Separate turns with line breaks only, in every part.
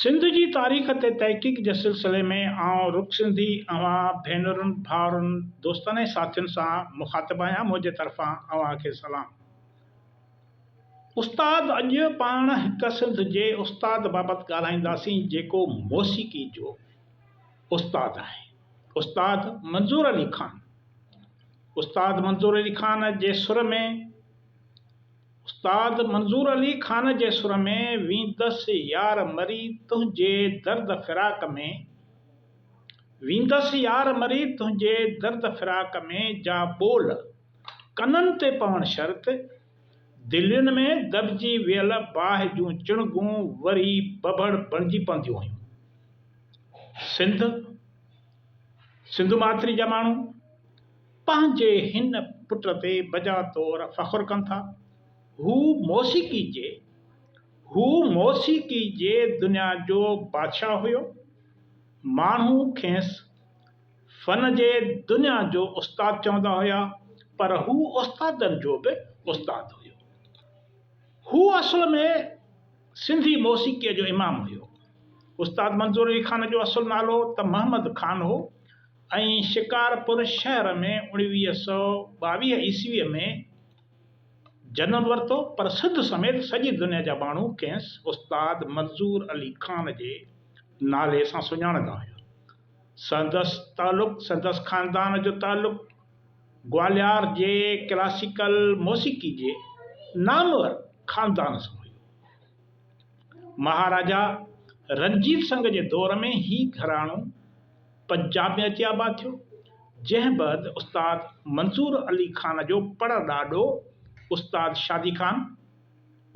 سنڌ جي تاريخ تي تحقيق جي سلسلي ۾ آئون رڪ سنڌي اوهان ڀينرن، ڀائرن، دوستن ۽ ساٿين سان مخاطب آهيان منهنجي طرفان اوهان کي سلام. استاد اڄ پاڻ هڪ سنڌ جي استاد بابت ڳالهائينداسين جيڪو موسيقي جو استاد آهي. استاد منظور علي خان. استاد منظور علي خان جي سر ۾. استاد منظور علي خان جي سر ۾ ويندس يار مري تنهنجي درد فراق ۾، ويندس يار مري تنهنجي درد فراق ۾ جا ٻول ڪنن تي پوڻ شرط دلين ۾ دٻجي ويل باهه جون چڻگون وري ڀڀڙ بڻجي پونديون هيون. سنڌ، سنڌو ماٿري جا ماڻهو. پنهنجي هن پٽ تي بجا طور فخر ڪن ٿا. هو موسيقي جي هو موسيقي جي دنيا جو بادشاهه هيو. ماڻهو کيس فن جي دنيا جو استاد چوندا هيا پر هو استادن جو به استاد هيو. هو اصل ۾ سنڌي موسيقيء جو امام هيو. استاد منظور علي خان جو اصل نالو ته محمد خان هو. ۽ شڪارپور شهر ۾ 1922 عيسويء ۾ جنم ورتو پر سنڌ سميت سڄي دنيا جا ماڻهو کيس استاد منظور علي خان جي نالي سان سڃاڻندا هيا. سندس تعلق سندس خاندان جو تعلق گواليار جي ڪلاسيڪل موسيقي جي نامور خاندان سان هيو. مهاراجا رنجيت سنگهه جي دور ۾ هي گهراڻو پنجاب ۾ اچي آباد ٿيو، جنهن بعد استاد منظور علي خان جو پڙ ڏاڏو استاد شادي خان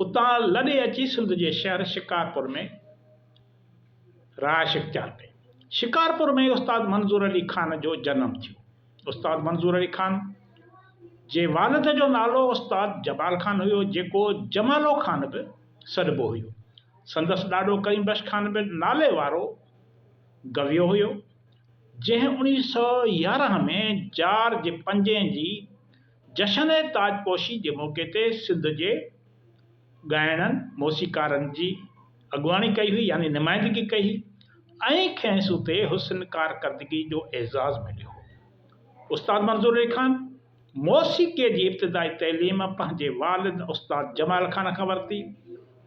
اتان لڏي اچي سنڌ جي شهر شڪارپور ۾ رهائش اختيار ڪئي. شڪارپور ۾ ئي استاد منظور علي خان جو جنم ٿيو. استاد منظور علي خان جي والد جو نالو استاد جمال خان هيو، جيڪو جمالو خان به سڏبو هيو. سندس ڏاڏو ڪريم بخش خان به نالي وارو گويو هيو، جنهن 1911 ۾ جارج پنجين جي جشن تاجپوشي جي موقعي تي سنڌ جي ڳائڻن، موسيقارن، جي اڳواڻي ڪئي هئي يعني نمائندگي ڪئي هئي ۽ کيس اتي حسن ڪارڪردگي جو اعزاز مليو هو. استاد منظور علي خان موسيقيء جي ابتدائي تعليم پنهنجي والد استاد جمال خان کان ورتي،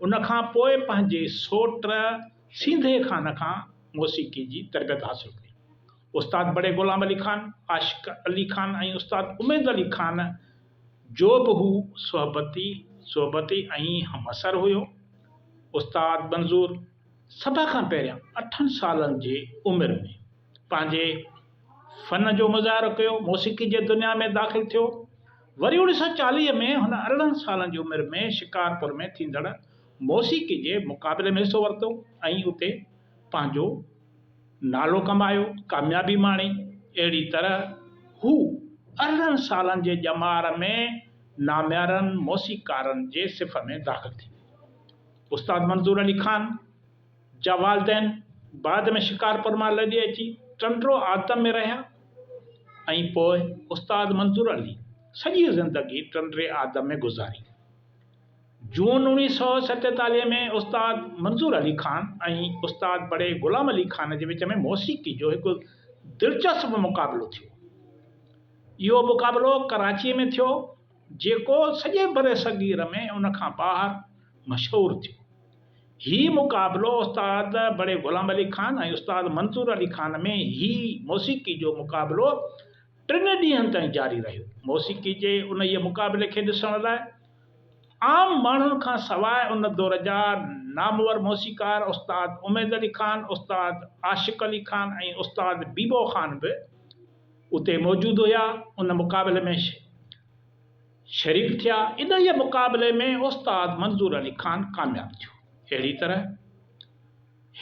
ان کان پوء پنهنجي سوٽ سينڌي خان کان موسيقي جي تربيت حاصل ڪئي. استاد بڙي غلام علي خان، عاشق علي خان ۽ استاد اميد علي خان جو به هو صحبتي صحبتي ۽ همعصر هيو. استاد منظور سڀ کان پهريان اٺن سالن جي عمر ۾ پنهنجي فن جو مظاهرو ڪيو، موسيقي جي دنيا ۾ داخل ٿيو. وري 1940 ۾ هن 18 سالن جي عمر ۾ شڪارپور ۾ ٿيندڙ موسيقي جي مقابلي ۾ حصو ورتو ۽ اتي پنهنجو نالو ڪمايو، ڪاميابي ماڻي. اهڙي طرح هو 18 سالن جي ڄمار ۾ ناميارن موسيقارن جي صف ۾ داخل ٿي ويو. استاد منظور علي خان جا والدين بعد ۾ شڪارپور مان لڏي اچي ٽنڊو آدم ۾ رهيا ۽ پوء استاد منظور علي سڄي زندگي ٽنڊي آدم ۾ گذاري. جون 1947 ۾ استاد منظور علي خان ۽ استاد بڙي غلام علي خان جي وچ ۾ موسيقي جو هڪ دلچسپ مقابلو ٿيو. اهو مقابلو ڪراچيء ۾ ٿيو، جيڪو سڄي برصغير ۾ ان کان ٻاهر مشهور ٿيو. هي مقابلو استاد بڙي غلام علي خان ۽ استاد منظور علي خان ۾ هي موسيقي جو مقابلو ٽن ڏينهن تائين جاري رهيو. موسيقي جي انهيء مقابلي کي ڏسڻ لاء عام ماڻهن کان سواء ان دور جا نامور موسيقار استاد اميد علي خان، استاد عاشق علي خان ۽ استاد بيبو خان به اتي موجود هيا، ان مقابلي ۾ شريڪ ٿيا. انهيء مقابلي ۾ استاد منظور علي خان ڪامياب ٿيو. اهڙي طرح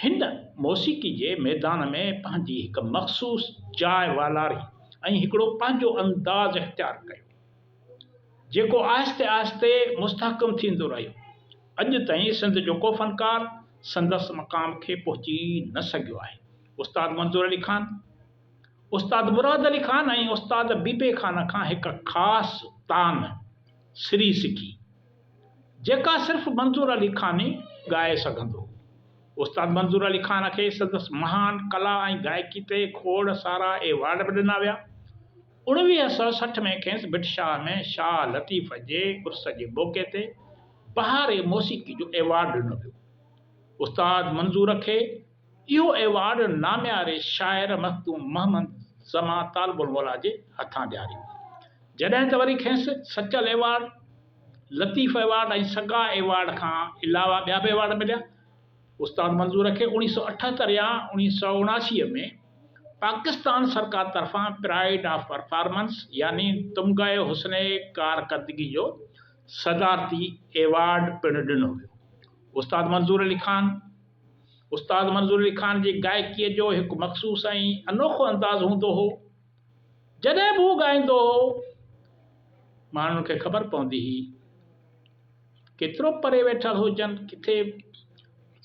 هن موسيقي جي ميدان ۾ پنهنجي هڪ مخصوص جاء والاري ۽ هڪڙو پنهنجو انداز اختيار ڪيو. جيڪو آهستي آهستي مستحڪم ٿيندو رهيو. اڄ تائين سنڌ جو ڪو فنڪار سندس مقام کي پهچي نه سگهيو آهي. استاد منظور علي خان، استاد مراد علي خان ۽ استاد بيبي خان کان هڪ خاص تان، سري، سکي، جيڪا صرف منظور علي خان ئي ڳائي سگهندو هو. استاد منظور علي خان کي سندس مهان ڪلا ۽ گائڪي تي کوڙ سارا ايوارڊ به ڏنا ويا. 1960 ۾ کيس ڀٽ شاهه ۾ شاهه لطيف جي عرس جي موقعي تي بهار موسيقي جو ايوارڊ ڏنو ويو. استاد منظور کي اهو ايوارڊ نامياري شاعر مخدوم محمد زمان طالب الموليٰ جي هٿان ڏياريو ويو. جڏهن ته وري کيس سچل ايوارڊ، لطيف ايوارڊ ۽ سگا ايوارڊ کان علاوه ٻيا به ايوارڊ مليا. استاد منظور کي 1978 يا 1979 ۾ پاڪستان سرڪار طرفان پرائيڊ آف پرفارمنس يعني تمغه حسن ڪارڪردگي جو صدارتي ايوارڊ پڻ ڏنو ويو. استاد منظور علي خان استاد منظور علي خان جي گائڪيء جو هڪ مخصوص ۽ انوکو انداز هوندو هو. جڏهن به هو ڳائيندو هو، ماڻهن کي خبر پوندي هئي. ڪيترو به پري ويٺل هجن، ڪٿي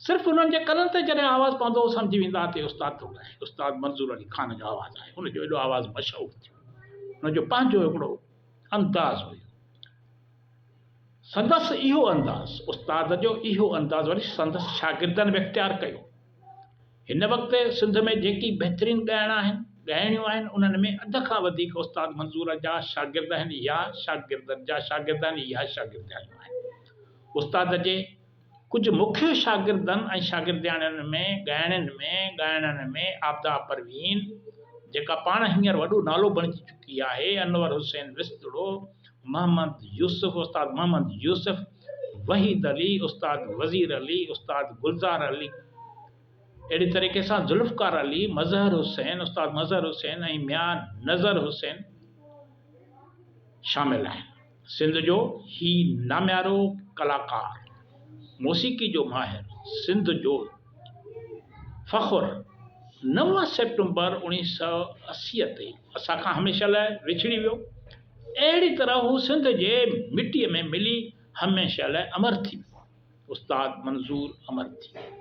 صرف انهن جي ڪنن تي جڏهن آواز پوندو هو، سمجهي ويندا هئا ته استاد ٿو ڳائي. استاد منظور علي خان جو آواز آهي. هن جو ايڏو آواز مشهور ٿيو. هن جو پنهنجو هڪڙو انداز هيو. سندس اهو انداز، استاد جو اهو انداز وري سندس شاگردن به اختيار ڪيو. هن وقت سنڌ ۾ جيڪي بهترين ڳائڻا آهن، ڳائڻيون آهن، انهن ۾ اڌ کان وڌيڪ استاد منظور جا شاگرد آهن يا شاگردن جا شاگرد آهن يا شاگردياڻيون آهن. استاد جي ڪجهه مکيه شاگردن ۽ شاگردياڻين ۾ ڳائڻين ۾ ڳائڻن ۾ عابده پروين، جيڪا پاڻ هينئر وڏو نالو بڻجي چڪي آهي، انور حسين وسطڙو، محمد يوسف، استاد محمد يوسف، وحيد علي، استاد وزير علي، استاد گلزار علي، اهڙي طريقي سان ذوالفقار علي، مظهر حسين، استاد مظهر حسين ۽ ميان نظر حسين شامل آهن. سنڌ جو هي ناميارو ڪلاڪار، موسيقي جو ماهر، سنڌ جو فخر نو سيپٽمبر 1980 تي اسان کان هميشه لاء وڇڙي ويو. اهڙي طرح هو سنڌ جي مٽيء ۾ ملي هميشه لاء امر ٿي ويو. استاد منظور امر ٿي ويو.